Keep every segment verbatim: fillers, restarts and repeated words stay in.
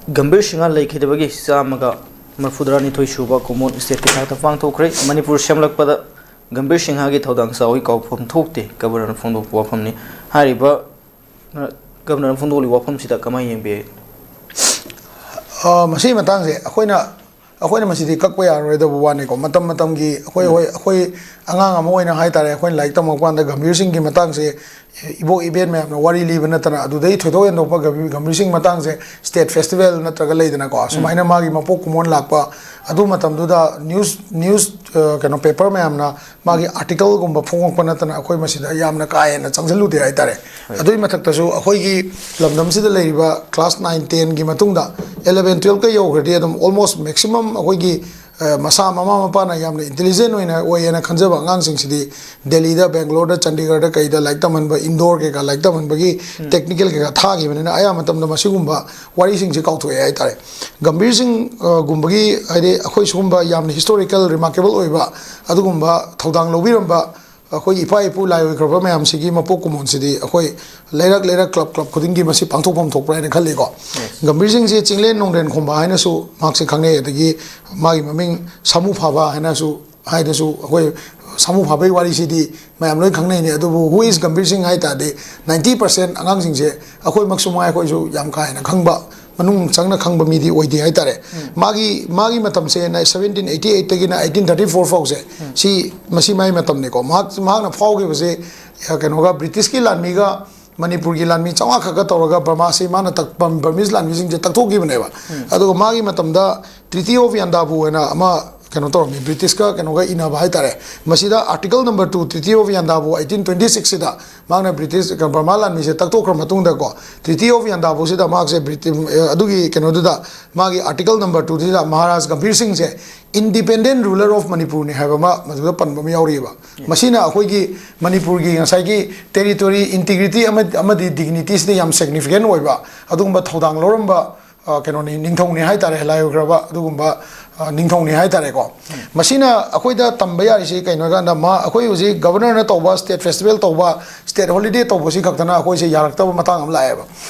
ꯒꯝꯚꯤꯔ ꯁꯤꯡꯍ ꯂꯩꯈꯤꯗꯕꯒꯤ ꯆꯥꯝꯃꯒ ꯃꯔꯤꯐꯨꯇꯔꯥꯅꯤꯊꯣꯏ ꯁꯨꯕ ꯀꯨꯝꯑꯣꯟ ꯁ꯭ꯇꯦꯠꯀꯤ ꯊꯥꯛꯇ ꯄꯥꯡꯊꯣꯛꯈ꯭ꯔꯦ꯫ ꯃꯅꯤꯄꯨꯔ ꯁꯦꯝꯂꯛꯄꯗ ꯒꯝꯚꯤꯔ ꯁꯤꯡꯍꯒꯤ ꯊꯧꯗꯥꯡ ꯆꯥꯎꯏ ꯀꯥꯎꯐꯝ ꯊꯣꯛꯇꯦ, ꯒꯕꯔꯅꯔꯅ ꯐꯣꯡꯗꯣꯛꯄ ꯋꯥꯐꯝꯅꯤ꯫ ꯍꯥꯏꯔꯤꯕ, ꯑ, ꯒꯕꯔꯅꯔꯅ ꯐꯣꯡꯗꯣꯛꯂꯤꯕ ꯋꯥꯐꯝꯁꯤꯗ ꯀꯃꯥꯏꯅ ꯌꯦꯡꯕꯤꯔꯤ? ꯑ, ꯃꯁꯤꯒꯤ ꯃꯇꯥꯡꯁꯦ ꯑꯩꯈꯣꯏꯅ, ꯑꯩꯈꯣꯏꯅ ꯃꯁꯤꯗꯤ ꯀꯛꯄ ꯌꯥꯔꯔꯣꯏꯗꯕ ꯋꯥꯅꯤꯀꯣ꯫ ꯃꯇꯝ ꯃꯇꯝꯒꯤ ꯑꯩꯈꯣꯏ, ꯎꯝ꯫ ꯍꯣꯏ, ꯑꯩꯈꯣꯏ ꯑꯉꯥꯡ ꯑꯃ ꯑꯣꯏꯅ ꯍꯥꯏꯇꯥꯔꯦ, ꯑꯩꯈꯣꯏꯅ ꯂꯥꯏꯔꯤꯛ ꯇꯝꯃꯛꯄ ꯀꯥꯟꯗ ꯒꯝꯚꯤꯔ ꯁꯤꯡꯒꯤ ꯃꯇꯥꯡꯁꯦ ꯏꯕꯣꯛ ꯏꯕꯦꯟ ꯃꯌꯥꯝꯅ ꯋꯥꯔꯤ ꯂꯤꯕ ꯅꯠꯇꯅ ꯑꯗꯨꯗꯩ ꯊꯣꯏꯗꯣꯛ ꯍꯦꯟꯗꯣꯛꯄ ꯒꯝꯚꯤꯔ, ꯒꯝꯚꯤꯔ ꯁꯤꯡ ꯃꯇꯥꯡꯁꯦ ꯁ꯭ꯇꯦꯠ ꯐꯦꯁꯇꯤꯚꯦꯜ ꯅꯠꯇ꯭ꯔꯒ ꯂꯩꯗꯅꯀꯣ, ꯎꯝ꯫ ꯁꯨꯃꯥꯏꯅ ꯃꯥꯒꯤ ꯃꯄꯣꯛ ꯀꯨꯝꯑꯣꯟ ꯂꯥꯛꯄ, ꯑꯗꯨ ꯃꯇꯝꯗꯨꯗ ꯅ꯭ꯌꯨꯁ, ꯅ꯭ꯌꯨꯁ, ꯑ, ꯀꯩꯅꯣ, ꯄꯦꯄꯔ ꯃꯌꯥꯝꯅ ꯃꯥꯒꯤ ꯑꯥꯔꯇꯤꯀꯜꯒꯨꯝꯕ ꯐꯣꯡꯉꯛꯄ ꯅꯠꯇꯅ ꯑꯩꯈꯣꯏ ꯃꯁꯤꯗ ꯌꯥꯝꯅ ꯀꯥ ꯍꯦꯟꯅ ꯆꯪꯁꯤꯜꯂꯨꯗꯦ ꯍꯥꯏꯇꯥꯔꯦ꯫ ꯍꯣꯏ꯫ ꯑꯗꯨꯒꯤ ꯃꯊꯛꯇꯁꯨ ꯑꯩꯈꯣꯏꯒꯤ ꯂꯝꯗꯝꯁꯤꯗ ꯂꯩꯔꯤꯕ ꯀ꯭ꯂꯥꯁ ꯅꯥꯏꯟ ꯇꯦꯟꯒꯤ ꯃꯇꯨꯡꯗ ꯑꯦꯂꯚꯦꯟ ꯇꯨꯌꯦꯜꯐꯀ ꯌꯧꯈ꯭ꯔꯗꯤ ꯑꯗꯨꯝ almost maximum ꯑꯩꯈꯣꯏꯒꯤ, ꯑ, ꯃꯁꯥ ꯃꯃꯥ ꯃꯄꯥꯅ ꯌꯥꯝꯅ ꯏꯟꯇꯦꯂꯤꯖꯦꯟ ꯑꯣꯏꯅ ꯑꯣꯏꯌꯦꯅ ꯈꯟꯖꯕ ꯑꯉꯥꯡꯁꯤꯡꯁꯤꯗꯤ ꯗꯦꯜꯂꯤꯗ, ꯕꯦꯡꯒ꯭ꯂꯣꯔꯗ, ꯆꯟꯗꯤꯒꯔꯗ ꯀꯩꯗ ꯂꯥꯏꯔꯤꯛ ꯇꯝꯍꯟꯕ, ꯏꯟꯗꯣꯔ ꯀꯩꯀꯥ ꯂꯥꯏꯔꯤꯛ ꯇꯝꯍꯟꯕꯒꯤ ꯎꯝ꯫ ꯇꯦꯛꯅꯤꯀꯦꯜ ꯀꯩꯀꯥ ꯊꯥꯈꯤꯕꯅꯤꯅ ꯑꯌꯥꯝꯕ ꯃꯇꯝꯗ ꯃꯁꯤꯒꯨꯝꯕ ꯋꯥꯔꯤꯁꯤꯡꯁꯦ ꯀꯥꯎꯊꯣꯛꯑꯦ ꯍꯥꯏꯇꯥꯔꯦ꯫ ꯒꯝꯚꯤꯔ ꯁꯤꯡ, ꯑ, ꯒꯨꯝꯕꯒꯤ, ꯍꯥꯏꯗꯤ, ꯑꯩꯈꯣꯏ ꯁꯤꯒꯨꯝꯕ ꯌꯥꯝꯅ ꯍꯤꯁꯇꯣꯔꯤꯀꯦꯜ ꯔꯤꯃꯥꯔꯀꯦꯕꯜ ꯑꯣꯏꯕ ꯑꯗꯨꯒꯨꯝꯕ ꯊꯧꯗꯥꯡ ꯂꯧꯕꯤꯔꯝꯕ ꯑꯩꯈꯣꯏ ꯏꯄꯥ ꯏꯄꯨ ꯂꯥꯏ ꯑꯣꯏꯈ꯭ꯔꯕ ꯃꯌꯥꯝꯁꯤꯒꯤ ꯃꯄꯣꯛ ꯀꯨꯝꯑꯣꯟꯁꯤꯗꯤ ꯑꯩꯈꯣꯏ ꯂꯩꯔꯛ ꯂꯩꯔꯛ, ꯀ꯭ꯂꯕ ꯀ꯭ꯂꯕ ꯈꯨꯗꯤꯡꯒꯤ ꯃꯁꯤ ꯄꯥꯡꯊꯣꯛꯐꯝ ꯊꯣꯛꯄ꯭ꯔꯥ ꯍꯥꯏꯅ ꯈꯜꯂꯤꯀꯣ꯫ ꯌꯦꯁ꯫ ꯒꯝꯚꯤꯔ ꯁꯤꯡꯁꯦ ꯆꯤꯡꯂꯦꯟ ꯅꯣꯡꯗ꯭ꯔꯦꯟ ꯈꯣꯝꯕ ꯍꯥꯏꯅꯁꯨ ꯃꯍꯥꯛꯁꯦ ꯈꯪꯅꯩ, ꯑꯗꯒꯤ ꯃꯥꯒꯤ ꯃꯃꯤꯡ ꯁꯥꯃꯨ ꯐꯥꯕ ꯍꯥꯏꯅꯁꯨ ꯍꯥꯏꯗꯁꯨ ꯑꯩꯈꯣꯏ ꯁꯥꯃꯨ ꯐꯥꯕꯒꯤ ꯋꯥꯔꯤꯁꯤꯗꯤ ꯃꯌꯥꯝ ꯂꯣꯏ ꯈꯪꯅꯩꯅꯦ꯫ ꯑꯗꯨꯕꯨ who is ꯒꯝꯚꯤꯔ ꯁꯤꯡ ꯍꯥꯏ ꯇꯥꯔꯗꯤ ninety percent ꯑꯉꯥꯡꯁꯤꯡꯁꯦ ꯑꯩꯈꯣꯏꯃꯛꯁꯨ ꯃꯉꯥꯏ ꯑꯩꯈꯣꯏꯁꯨ ꯌꯥꯝ ꯀꯥ ꯍꯦꯟꯅ ꯈꯪꯕ, ꯃꯅꯨꯡ ꯆꯪꯅ ꯈꯪꯕ ꯃꯤꯗꯤ ꯑꯣꯏꯗꯦ ꯍꯥꯏꯇꯥꯔꯦ꯫ ꯎꯝ꯫ ꯃꯥꯒꯤ, ꯃꯥꯒꯤ ꯃꯇꯝꯁꯦ ꯅ-, seventeen eighty eight ꯇꯒꯤꯅ eighteen thirty four ꯐꯥꯎꯁꯦ, ꯎꯝ꯫ ꯁꯤ, ꯃꯁꯤ ꯃꯥꯒꯤ ꯃꯇꯝꯅꯤꯀꯣ꯫ ꯃꯍꯥꯛ, ꯃꯍꯥꯛꯅ ꯐꯥꯎꯈꯤꯕꯁꯦ, ꯑ, ꯀꯩꯅꯣꯒ, ꯕ꯭ꯔꯤꯇꯤꯁꯀꯤ ꯂꯥꯟꯃꯤꯒ ꯃꯅꯤꯄꯨꯔꯒꯤ ꯂꯥꯟꯃꯤ ꯆꯥꯝꯃꯉꯥ ꯈꯛꯀ ꯇꯧꯔꯒ ꯕꯔꯃꯥꯁꯤ ꯃꯥꯅ ꯇꯛ-, ꯕꯔ-, ꯕꯔꯃꯤꯁ ꯂꯥꯟꯃꯤꯁꯤꯡꯁꯦ ꯇꯛꯊꯣꯛꯈꯤꯕꯅꯦꯕ꯫ ꯎꯝ꯫ ꯑꯗꯨꯒ ꯃꯥꯒꯤ ꯃꯇꯝꯗ Treaty of Yandabo ꯍꯥꯏꯅ ꯑꯃ ꯀꯩꯅꯣ ꯇꯧꯔꯝꯃꯤ, ꯕ꯭ꯔꯤꯇꯤꯁꯀ ꯀꯩꯅꯣꯒ ꯏꯅꯕ ꯍꯥꯏꯇꯥꯔꯦ꯫ ꯃꯁꯤꯗ Article number two, Treaty of Yandabo eighteen twenty six ꯁꯤꯗ ꯃꯍꯥꯛꯅ ꯕ꯭ꯔꯤꯇꯤꯁ, ꯕꯔꯃꯥ ꯂꯥꯟꯃꯤꯁꯦ ꯇꯛꯊꯣꯛꯈ꯭ꯔ ꯃꯇꯨꯡꯗꯀꯣ, Treaty of Yandabo ꯁꯤꯗ ꯃꯍꯥꯛꯁꯦ ꯕ꯭ꯔꯤꯇꯤ-, ꯑꯗꯨꯒꯤ ꯀꯩꯅꯣꯗꯨꯗ ꯃꯥꯒꯤ Article number two ꯁꯤꯗ ꯃꯍꯥꯔꯥꯖ ꯒꯝꯚꯤꯔ ꯁꯤꯡꯁꯦ Independent Ruler of ꯃꯅꯤꯄꯨꯔꯅꯤ ꯍꯥꯏꯕ ꯑꯃ ꯃꯗꯨꯗ ꯄꯟꯕ ꯑꯃ ꯌꯥꯎꯔꯤꯑꯕ꯫ ꯃꯁꯤꯅ ꯑꯩꯈꯣꯏꯒꯤ ꯃꯅꯤꯄꯨꯔꯒꯤ ꯉꯁꯥꯏꯒꯤ territory integrity ꯑꯃ-, ꯑꯃꯗꯤ dignity ꯁꯤꯗ ꯌꯥꯝ significant ꯑꯣꯏꯕ ꯑꯗꯨꯒꯨꯝꯕ ꯊꯧꯗꯥꯡ ꯂꯧꯔꯝꯕ ꯑ, ꯀꯩꯅꯣꯅꯤ, ꯅꯤꯡꯊꯧꯅꯤ ꯍꯥꯏꯇꯥꯔꯦ, ꯂꯥꯏ ꯑꯣꯏꯈ꯭ꯔꯕ ꯑꯗꯨꯒꯨꯝꯕ, ꯑ, ꯅꯤꯡꯊꯧꯅꯤ ꯍꯥꯏꯇꯥꯔꯦꯀꯣ꯫ ꯃꯁꯤꯅ ꯑꯩꯈꯣꯏꯗ ꯇꯝꯕ ꯌꯥꯔꯤꯁꯤ ꯀꯩꯅꯣ ꯍꯥꯏ ꯀꯥꯟꯗ, ꯃꯥ, ꯑꯩꯈꯣꯏ ꯍꯧꯖꯤꯛ ꯒꯕꯔꯅꯔꯅ ꯇꯧꯕ, ꯁ꯭ꯇꯦꯠ ꯐꯦꯁꯇꯤꯚꯦꯜ ꯇꯧꯕ, ꯁ꯭ꯇꯦꯠ ꯍꯣꯂꯤꯗꯦ ꯇꯧꯕꯁꯤ ꯈꯛꯇꯅ ꯑꯩꯈꯣꯏꯁꯦ ꯌꯥꯔꯛꯇꯕ ꯃꯇꯥꯡ ꯑꯃ ꯂꯥꯛꯑꯦꯕ꯫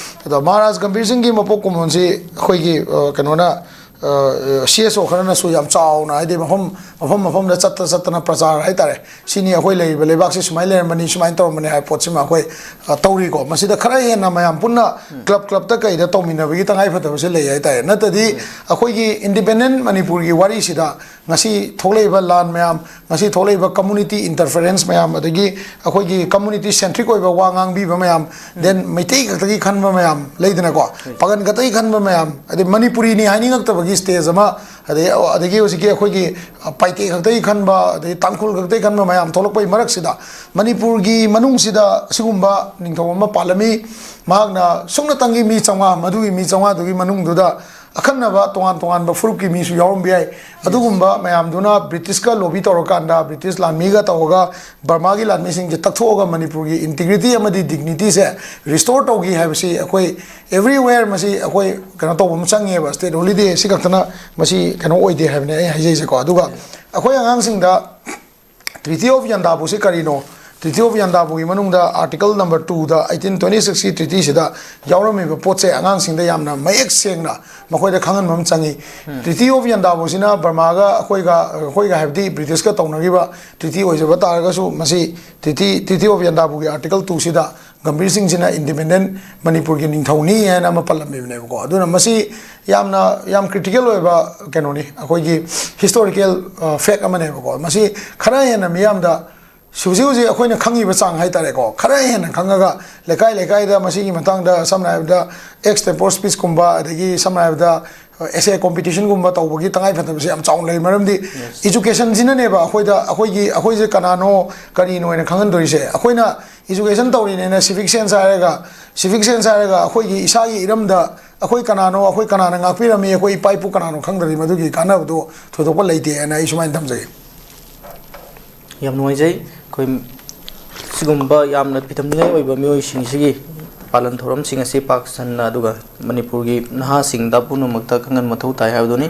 ꯑꯗꯣ ꯃꯍꯥꯔꯥꯖ ꯒꯝꯚꯤꯔ ꯁꯤꯡꯒꯤ ꯃꯄꯣꯛ ꯀꯨꯝꯑꯣꯟꯁꯤ ꯑꯩꯈꯣꯏꯒꯤ, ꯑ, ꯀꯩꯅꯣꯅ, ꯁꯤ ꯑꯦꯁ ꯑꯣ ꯈꯔꯅꯁꯨ ꯌꯥꯝ ꯆꯥꯎꯅ, ꯍꯥꯏꯗꯤ ꯃꯐꯝ, ꯃꯐꯝ ꯃꯐꯝꯗ ꯆꯠꯇ ꯆꯠꯇꯅ ꯄ꯭ꯔꯆꯥꯔ ꯍꯥꯏꯇꯥꯔꯦ, ꯁꯤꯅꯤ ꯑꯩꯈꯣꯏ ꯂꯩꯔꯤꯕ ꯂꯩꯕꯥꯛꯁꯤ ꯁꯨꯃꯥꯏꯅ ꯂꯩꯔꯝꯕꯅꯤ, ꯁꯨꯃꯥꯏꯅ ꯇꯧꯔꯝꯕꯅꯤ ꯍꯥꯏꯕ ꯄꯣꯠꯁꯤꯃ ꯑꯩꯈꯣꯏ, ꯑ, ꯇꯧꯔꯤꯀꯣ꯫ ꯃꯁꯤꯗ ꯈꯔ ꯍꯦꯟꯅ ꯃꯌꯥꯝ ꯄꯨꯟꯅ ꯀ꯭ꯂꯕ ꯀ꯭ꯂꯕꯇ ꯀꯩꯗ ꯇꯧꯃꯤꯟꯅꯕꯒꯤ ꯇꯉꯥꯏ ꯐꯗꯕꯁꯦ ꯂꯩ ꯍꯥꯏꯇꯥꯔꯦ꯫ ꯅꯠꯇ꯭ꯔꯗꯤ ꯑꯩꯈꯣꯏꯒꯤ ꯏꯟꯗꯤꯄꯦꯟꯗꯦꯟ ꯃꯅꯤꯄꯨꯔꯒꯤ ꯋꯥꯔꯤꯁꯤꯗ ꯉꯁꯤ ꯊꯣꯛꯂꯛꯏꯕ ꯂꯥꯟ ꯃꯌꯥꯝ, ꯉꯁꯤ ꯊꯣꯛꯂꯛꯏꯕ ꯀꯝꯃꯨꯅꯤꯇꯤ ꯏꯟꯇꯔꯐꯦꯔꯦꯟꯁ ꯃꯌꯥꯝ, ꯑꯗꯒꯤ ꯑꯩꯈꯣꯏꯒꯤ ꯀꯝꯃꯨꯅꯤꯇꯤ ꯁꯦꯟꯇ꯭ꯔꯤꯛ ꯑꯣꯏꯕ ꯋꯥ ꯉꯥꯡꯕꯤꯕ ꯃꯌꯥꯝ, ꯗꯦꯟ ꯃꯩꯇꯩ ꯈꯛꯇꯒꯤ ꯈꯟꯕ ꯃꯌꯥꯝ ꯂꯩꯗꯅꯀꯣ, ꯄꯥꯒꯟ ꯈꯛꯇꯒꯤ ꯈꯟꯕ ꯃꯌꯥꯝ, ꯑꯗꯩ ꯃꯅꯤꯄꯨꯔꯤꯅꯤ ꯍꯥꯏꯅꯤꯡꯉꯛꯇꯕꯒꯤ ꯁ꯭ꯇꯦꯖ ꯑꯃ, ꯑꯗꯩ, ꯑꯗꯒꯤ ꯍꯧꯖꯤꯛꯀꯤ ꯑꯩꯈꯣꯏꯒꯤ, ꯑ, ꯄꯥꯏꯇꯦ ꯈꯛꯇꯒꯤ ꯈꯟꯕ, ꯑꯗꯩ ꯇꯥꯡꯈꯨꯜ ꯈꯛꯇꯒꯤ ꯈꯟꯕ ꯃꯌꯥꯝ ꯊꯣꯛꯂꯛꯄꯒꯤ ꯃꯔꯛꯁꯤꯗ, ꯃꯅꯤꯄꯨꯔꯒꯤ ꯃꯅꯨꯡꯁꯤꯗ ꯑꯁꯤꯒꯨꯝꯕ ꯅꯤꯡꯊꯧ ꯑꯃ ꯄꯥꯜꯂꯝꯃꯤ, ꯃꯍꯥꯛꯅ ꯁꯨꯞꯅꯇꯪꯒꯤ ꯃꯤ ꯆꯥꯝꯃꯉꯥ, ꯃꯗꯨꯒꯤ ꯃꯤ ꯆꯥꯝꯃꯉꯥꯗꯨꯒꯤ ꯃꯅꯨꯡꯗꯨꯗ ꯑꯈꯟꯅꯕ ꯇꯣꯉꯥꯟ ꯇꯣꯉꯥꯟꯕ ꯐꯨꯔꯨꯞꯀꯤ ꯃꯤꯁꯨ ꯌꯥꯎꯔꯝꯕ ꯌꯥꯏ꯫ ꯑꯗꯨꯒꯨꯝꯕ ꯃꯌꯥꯝꯗꯨꯅ ꯕ꯭ꯔꯤꯇꯤꯁꯀ ꯂꯣꯕꯤ ꯇꯧꯔꯀꯥꯟꯗ, ꯕ꯭ꯔꯤꯇꯤꯁ ꯂꯥꯟꯃꯤꯒ ꯇꯧꯔꯒ ꯕꯔꯃꯥꯒꯤ ꯂꯥꯟꯃꯤꯁꯤꯡꯁꯦ ꯇꯛꯊꯣꯛꯑꯒ ꯃꯅꯤꯄꯨꯔꯒꯤ ꯏꯟꯇꯤꯒ꯭ꯔꯤꯇꯤ ꯑꯃꯗꯤ ꯗꯤꯒꯅꯤꯇꯤꯁꯦ ꯔꯤꯁꯇꯣꯔ ꯇꯧꯈꯤ ꯍꯥꯏꯕꯁꯤ ꯑꯩꯈꯣꯏ ꯑꯦꯕ꯭ꯔꯤꯋꯦꯌꯔ ꯃꯁꯤ ꯑꯩꯈꯣꯏ ꯀꯩꯅꯣ ꯇꯧꯕ ꯑꯃ ꯆꯪꯉꯦꯕ꯫ ꯁ꯭ꯇꯦꯠ ꯍꯣꯂꯤꯗꯦ ꯑꯁꯤ ꯈꯛꯇꯅ ꯃꯁꯤ ꯀꯩꯅꯣ ꯑꯣꯏꯗꯦ ꯍꯥꯏꯕꯅꯦ ꯑꯩ ꯍꯥꯏꯖꯩꯁꯦꯀꯣ꯫ ꯑꯗꯨꯒ ꯑꯩꯈꯣꯏ ꯑꯉꯥꯡꯁꯤꯡꯗ ꯇ꯭ꯔꯤꯇꯤ ꯑꯣꯐ ꯌꯥꯟꯗꯥꯕꯨꯁꯤ ꯀꯔꯤꯅꯣ? ꯇ꯭ꯔꯤꯇꯤ ꯑꯣꯐ ꯌꯥꯟꯗꯥꯕꯨꯒꯤ ꯃꯅꯨꯡꯗ ꯑꯥꯔꯇꯤꯀꯜ ꯅꯝꯕꯔ ꯇꯨꯗ, ꯑꯩꯠꯇꯤꯟ ꯇ꯭ꯋꯦꯟꯇꯤ ꯁꯤꯛꯁꯀꯤ ꯇ꯭ꯔꯤꯇꯤꯁꯤꯗ ꯌꯥꯎꯔꯝꯃꯤꯕ ꯄꯣꯠꯁꯦ ꯑꯉꯥꯡꯁꯤꯡꯗ ꯌꯥꯝꯅ ꯃꯌꯦꯛ ꯁꯦꯡꯅ ꯃꯈꯣꯏꯗ ꯈꯪꯍꯟꯕ ꯑꯃ ꯆꯪꯉꯤ꯫ ꯇ꯭ꯔꯤꯇꯤ ꯑꯣꯐ ꯌꯥꯟꯗꯥꯕꯨꯁꯤꯅ ꯕꯔꯃꯥꯒ ꯑꯩꯈꯣꯏꯒ, ꯑꯩꯈꯣꯏꯒ ꯍꯥꯏꯕꯗꯤ ꯕ꯭ꯔꯤꯇꯤꯁꯀ ꯇꯧꯅꯈꯤꯕ ꯇ꯭ꯔꯤꯇꯤ ꯑꯣꯏꯖꯕ ꯇꯥꯔꯒꯁꯨ, ꯃꯁꯤ ꯇ꯭ꯔꯤꯇꯤ, ꯇ꯭ꯔꯤꯇꯤ ꯑꯣꯐ ꯌꯥꯟꯗꯥꯕꯨꯒꯤ ꯑꯥꯔꯇꯤꯀꯜ ꯇꯨꯁꯤꯗ ꯒꯝꯚꯤꯔ ꯁꯤꯡꯁꯤꯅ ꯏꯟꯗꯤꯄꯦꯟꯗꯦꯟ ꯃꯅꯤꯄꯨꯔꯒꯤ ꯅꯤꯡꯊꯧꯅꯤ ꯍꯥꯏꯅ ꯑꯃ ꯄꯜꯂꯝꯃꯤꯕꯅꯦꯕꯀꯣ꯫ ꯑꯗꯨꯅ ꯃꯁꯤ ꯌꯥꯝꯅ, ꯌꯥꯝ ꯀ꯭ꯔꯤꯇꯤꯀꯦꯜ ꯑꯣꯏꯕ ꯀꯩꯅꯣꯅꯤ, ꯑꯩꯈꯣꯏꯒꯤ ꯍꯤꯁꯇꯣꯔꯤꯀꯦꯜ, ꯑ, ꯐꯦꯛ ꯑꯃꯅꯦꯕꯀꯣ꯫ ꯃꯁꯤ ꯈꯔ ꯍꯦꯟꯅ ꯃꯤꯌꯥꯝꯗ ꯍꯧꯖꯤꯛ ꯍꯧꯖꯤꯛ ꯑꯩꯈꯣꯏꯅ ꯈꯪꯉꯤꯕ ꯆꯥꯡ ꯍꯥꯏꯇꯥꯔꯦꯀꯣ, ꯈꯔ ꯍꯦꯟꯅ ꯈꯪꯉꯒ ꯂꯩꯀꯥꯏ ꯂꯩꯀꯥꯏꯗ ꯃꯁꯤꯒꯤ ꯃꯇꯥꯡꯗ, ꯁꯝꯅ ꯍꯥꯏꯔꯕꯗ, ꯑꯦꯛꯁ ꯇꯦꯝꯄꯣꯔ ꯁ꯭ꯄꯤꯆꯀꯨꯝꯕ, ꯑꯗꯒꯤ ꯁꯝꯅ ꯍꯥꯏꯔꯕꯗ, ꯑꯦꯁꯦ ꯀꯣꯝꯄꯤꯇꯤꯁꯟꯒꯨꯝꯕ ꯇꯧꯕꯒꯤ ꯇꯉꯥꯏ ꯐꯗꯕꯁꯦ ꯌꯥꯝ ꯆꯥꯎꯅ ꯂꯩ꯫ ꯃꯔꯝꯗꯤ ꯏꯖꯨꯀꯦꯁꯟꯁꯤꯅꯅꯦꯕ ꯑꯩꯈꯣꯏꯗ, ꯑꯩꯈꯣꯏꯒꯤ, ꯑꯩꯈꯣꯏꯁꯦ ꯀꯅꯥꯅꯣ ꯀꯔꯤꯅꯣ ꯍꯥꯏꯅ ꯈꯪꯍꯟꯗꯣꯏꯁꯦ꯫ ꯑꯩꯈꯣꯏꯅ ꯏꯖꯨꯀꯦꯁꯟ ꯇꯧꯔꯤꯅꯦꯅ ꯁꯤꯚꯤꯛ ꯁꯦꯟꯁ ꯍꯥꯏꯔꯒ, ꯁꯤꯚꯤꯛ ꯁꯦꯟꯁ ꯍꯥꯏꯔꯒ ꯑꯩꯈꯣꯏꯒꯤ ꯏꯁꯥꯒꯤ ꯏꯔꯝꯗ ꯑꯩꯈꯣꯏ ꯀꯅꯥꯅꯣ, ꯑꯩꯈꯣꯏ ꯀꯅꯥꯅ ꯉꯥꯛꯄꯤꯔꯝꯃꯤ, ꯑꯩꯈꯣꯏ ꯏꯄꯥ ꯏꯄꯨ ꯀꯅꯥꯅꯣ ꯈꯪꯗ꯭ꯔꯗꯤ ꯃꯗꯨꯒꯤ ꯀꯥꯟꯅꯕꯗꯣ ꯊꯣꯏꯗꯣꯛꯄ ꯂꯩꯇꯦ ꯍꯥꯏꯅ ꯑꯩ ꯁꯨꯃꯥꯏꯅ ꯊꯝꯖꯒꯦ꯫ ꯌꯥꯝ ꯅꯨꯡꯉꯥꯏꯖꯩ꯫ ꯑꯩꯈꯣꯏ ꯁꯤꯒꯨꯝꯕ ꯌꯥꯝꯅ ꯐꯤꯊꯝꯅꯤꯡꯉꯥꯏ ꯑꯣꯏꯕ ꯃꯤꯑꯣꯏꯁꯤꯡꯁꯤꯒꯤ ꯄꯥꯂꯟ ꯊꯧꯔꯝꯁꯤꯡ ꯑꯁꯤ ꯄꯥꯛ ꯁꯟꯅ ꯑꯗꯨꯒ ꯃꯅꯤꯄꯨꯔꯒꯤ ꯅꯍꯥꯁꯤꯡꯗ ꯄꯨꯝꯅꯃꯛꯇ ꯈꯪꯍꯟꯕ ꯃꯊꯧ ꯇꯥꯏ ꯍꯥꯏꯕꯗꯨꯅꯤ꯫